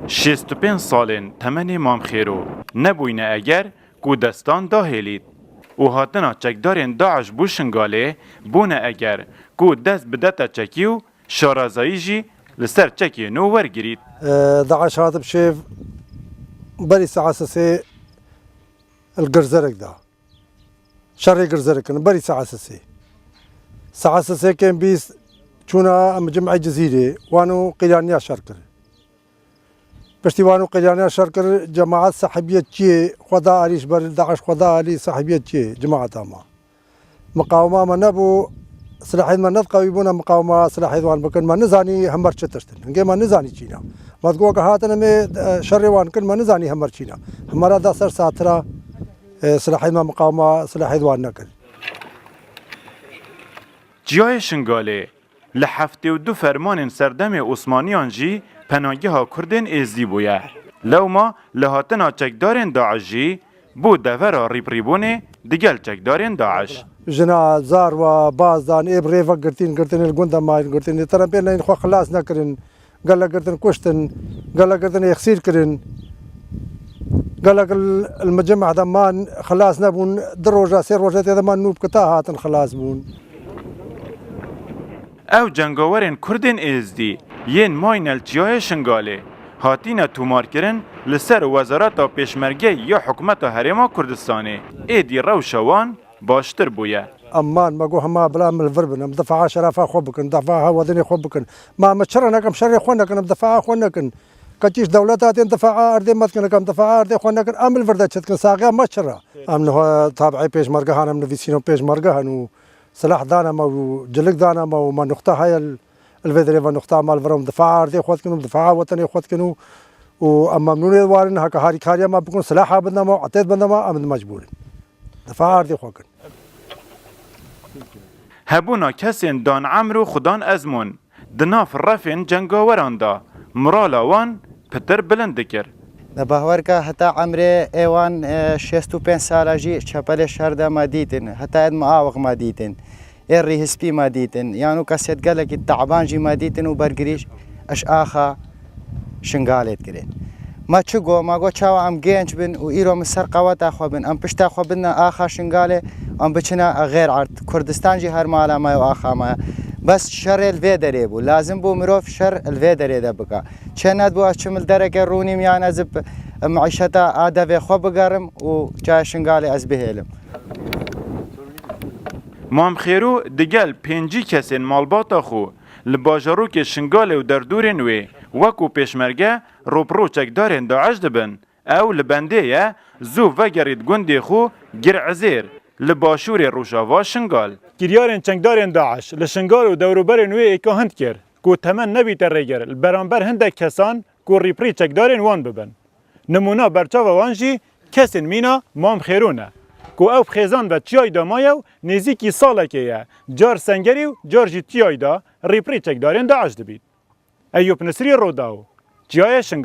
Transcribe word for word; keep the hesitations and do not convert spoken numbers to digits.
Şêst û pênc salên temenê Mam Xêro nebûyne eger ku destan dahêlît û hatina çekdarên DAIŞ bo Şingalê bûne eger ku dest bidete çekî û şarazayî jî li ser çekê nû wergirît. E, DAIŞ hatib şêv berî saet sisê li Girzerek da. Şerê Girzerek kirin, berî saet sisê. Saet sisê kêm bîst çûna em cim'ê Cizîrê, wan û qîlaniya şer kir. Piştî wan û qîlaniya şer kir, cemaet sahibiyê çiyê xwe da alî ji ber DAIŞ xwe da alî sahibiyê çiyê cemaeta me. Miqawima me nebû, silahên me nediqewî bûne miqawima silahê wan bikin. Me nizanî hemer çi tişt in. Hingê me nizanî çîna. Me digot ke hatin em ê, e, şerê wan kin, me nizanî hemer çîna. Hemera da ser satira, e, silahên me miqawima silahê wan nekir. Çiyayê Şingalê li heftê û du fermanên serdemê Osmaniyan jî penageha Kurdên Êzdî bûye. Lewma li hatina çekdarên DAIŞ jî bû devera rîprîbûnê digel çekdarên DAIŞ. Jina, zarwa, baz dan, ê bi rê ve girtîn, girtinê li gunda mayîn, girtinê terepê neyên xwe xilas nekirin. Gelek girtin kuştin, gelek girtin êxsîr kirin. Gelek li, li micimehda man xilas nebûn. Du roja, sê roja tê de man nû bi kita hatin xilas bûn. Ew cengawerên Kurdên Êzdî yên mayîne li Çiyayê Şingalê hatîne tomarkirin li ser Wezareta Pêşmergeyê ya Hikûmeta Herêma Kurdistanê. Êdî rewşa wan baştir bûye. Em man, me got hema bila em li vir bin, em difaa şerefa xwe bikin, difaa wetenê xwe bikin. Ma me çira nekin, em şerê xwe nekin, em difaa xwe nekin. Keçî ji dewleta tên difaa erdê me dikin, em difaa erdê xwe nekin, em li vir de çi dikin, saxiya me çira? Em niha tabi'ê pêşmergehan, em nivîsîno pêşmergehan û silah dane me û cilik dane me û me nuxta heye li, li vê derê ve nuxta me li vir, em difaa erdê xwe dikin û difaa wetenê xwe dikin û, û em memnûnê wan in, heke harîkariya me bikin, silaha bidin me, etêt bidin me, em di mecbûr in. Difaa erdê xwe kin. Hebûna kesên dan emr û xudan ezmûn di nav refên cengaweran de morala wan pitir bilind dikir. De bawer ke heta emrê ê wan, e, şêst û pênc sala jî çepelê şer de me dîtin, heta êd me awix me dîtin. Ê rîhispî me dîtin, yan û kesêt gelekî te'ban jî me dîtin û bergirîş ji axa Şingalê dikirin. Me çi got? Me got çawa em genç bin û îro min ser qeweta xwe bin, em pişta xwe bidine axa Şingalê, em biçine xêr erd. Kurdistan jî her mala me ye û axa me ye. Bes şerê li vê derê bû. Lazim bû mirov şer li vê derê de bike. Çê nedibû ez çim li dereke rûnîm yan ez bi meîşeta a devê xwe bigerim û çaya Şingalê ez bihêlim. Mam Xêro digel pêncî kesên malbata xwe li bajarokê Şingalê û derdorên wê wekû pêşmerge rûpirû çekdarên DAIŞ dibin. Ew li bendê ye zû vegerît gundê xwe Gir Ezêr li başûrê rojava Şingal. Kiryarên çekdarên DAIŞ li Şingal û dewroberên wê êka hind kir ku temen nebîte rêger li beramber hindek kesan ku rîpirî çekdarên wan bibin. Nimûna berçava wan jî kesên mîna Mam Xêro ne, ku ew bi xêzan ve çiyayê de maye û nêzîkî salekê ye, car Sengerî û car jî çiyayê de rîpirî çekdarên DAIŞ dibît. Eyûp Nisrî, Rodaw, Çiyayê Şingal.